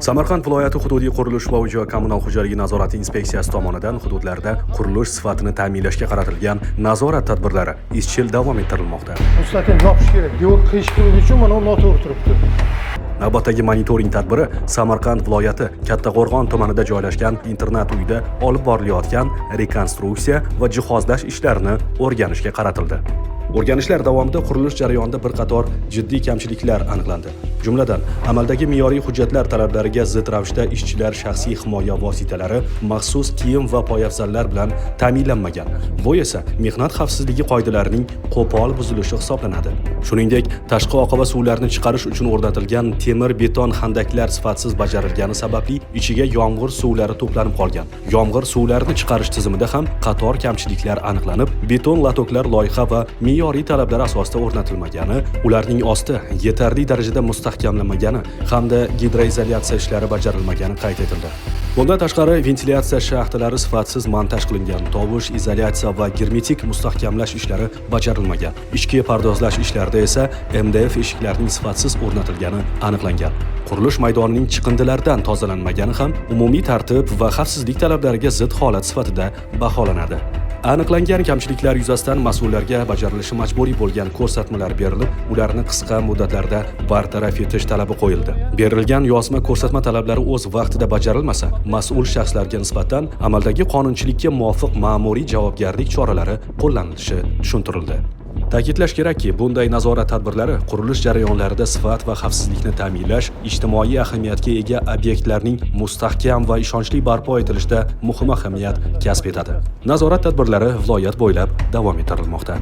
Samarqand viloyati hududiy qurilish va uy-joy kommunal xo'jaligi nazorati inspeksiyasi tomonidan hududlarda qurilish sifatini ta'minlashga qaratilgan nazorat tadbirlari izchil davom ettirilmoqda. Mustahkam yopish kerak. Devor qiyshiqligi uchun mana u noto'g'ri turibdi. Navbatdagi monitoring tadbiri Samarqand viloyati Kattaqo'rg'on tumanida joylashgan internat uyda olib borilayotgan rekonstruksiya va jihozlash ishlarini o'rganishga qaratildi. O'rganishlar davomida qurilish jarayonida bir qator jiddiy kamchiliklar aniqlandi. Jumladan, amaldagi me'yoriy hujjatlar talablariga zid ravishda ishchilar shaxsiy himoya vositalari, maxsus kiyim va poyabzallar bilan ta'minlanmagan. Bu esa mehnat xavfsizligi qoidalarining qo'pol buzilishi hisoblanadi. Shuningdek, tashqi oqova suvlarni chiqarish uchun o'rnatilgan temir beton handaklar sifatsiz bajarilgani sababli ichiga yomg'ir suvlari to'planib qolgan. Yomg'ir suvlarini chiqarish tizimida ham qator kamchiliklar aniqlanib, beton lotoklar loyiha va me'yoriy talablar asosida o'rnatilmagani, ularning osti yetarli darajada mustahkamlanmagani hamda gidroizolyatsiya ishlari bajarilmagani qayd etildi. Bundan tashqari, ventilyatsiya shaxtalari sifatsiz montaj qilingan, tovush izolyatsiya va germetik mustahkamlash ishlari bajarilmagan. Ichki pardozlash ishlarida esa MDF eshiklarning sifatsiz o'rnatilgani aniqlangan. Qurilish maydonining chiqindilardan tozalanmagani ham umumiy tartib va xavfsizlik talablariga zid holat sifatida baholanadi. Aniqlangan kamchiliklar yuzasidan mas'ullarga bajarilishi majburiy bo'lgan ko'rsatmalar berilib, ularni qisqa muddatlarda bartaraf etish talabi qo'yildi. Berilgan yozma ko'rsatma talablari o'z vaqtida bajarilmasa, mas'ul shaxslarga nisbatan amaldagi qonunchilikka muvofiq ma'muriy javobgarlik choralari qo'llanilishi tushuntirildi. Ta'kidlash kerakki, bunday nazorat tadbirlari qurilish jarayonlarida sifat va xavfsizlikni ta'minlash, ijtimoiy ahamiyatga ega obyektlarning mustahkam va ishonchli barpo etilishida muhim ahamiyat kasb etadi. Nazorat tadbirlari viloyat bo'ylab davom ettirilmoqda.